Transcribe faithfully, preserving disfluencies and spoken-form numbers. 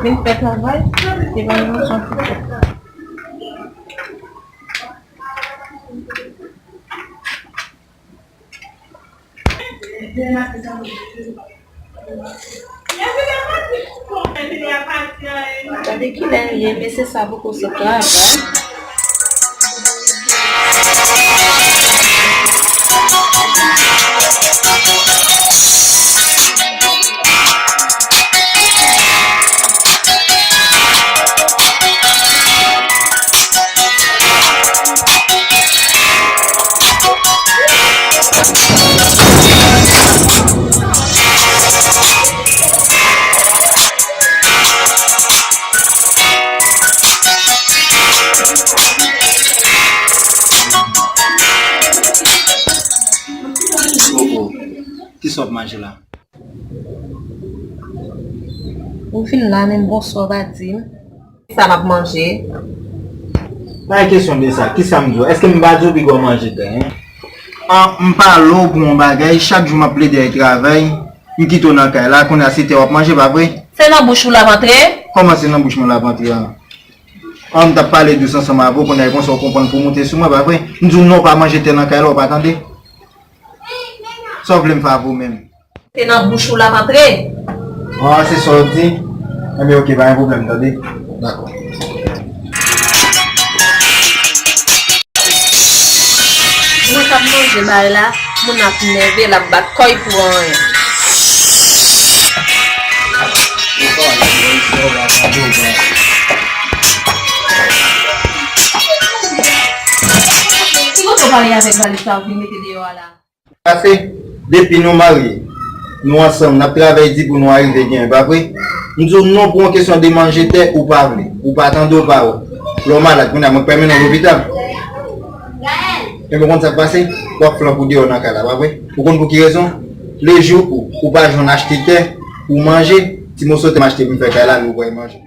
Vin fè travay, se pa yon jan pou fè. Gade kilè l ye, mesye sa poko sot travay. Kisa w ap manje la? Ou fin la menm, bonswa w pa di m. Sa m ap manje? Pa gen kesyon de sa. Kisa m di w? Èske m pa di w piga w manje tè, en? An, m pale w pou yon bagay, chak jou m ap plede al travay, m kite w nan kay la, kounye a se tè w ap manje, pa vre? Se nan bouch ou l ap antre? Kòman se nan bouch mwen l ap antre an? An, m t ap pale dous ansanm avè w, kounye a e konsa w konprann pou w moute sou mwen, pa vre? M di w non, w pa manje tè nan kay la, w pa tande? Sa w vle m fè avè w menm? Se nan bouch ou l ap antre. Ah, se sa w di? Enben, oke, pa gen pwoblèm, tande? Dakò. Mwen k ap manje bagay la, moun ap nève, l ap bat kò l pou anyen. Ki kote w pale avèk valèt sa w vin mete deyò a la? Pase, depi nou marye, nou ansanm, n ap travay di pou nou arive gen, pa vre? M di w non pou yon kesyon de manje tè, ou pa vle, ou pa tande, ou pa wè. Lè w malad, kounye a mwen k pèmen nan lopital. Enben, w konn sa k pase? W ap flank ou deyò nan kay la, pa vre? Ou konn pou ki rezon? Lejou ou, ou pa jwenn achte tè pou manje, ti moso tè m achte pou m fè kay la, nou pral manje.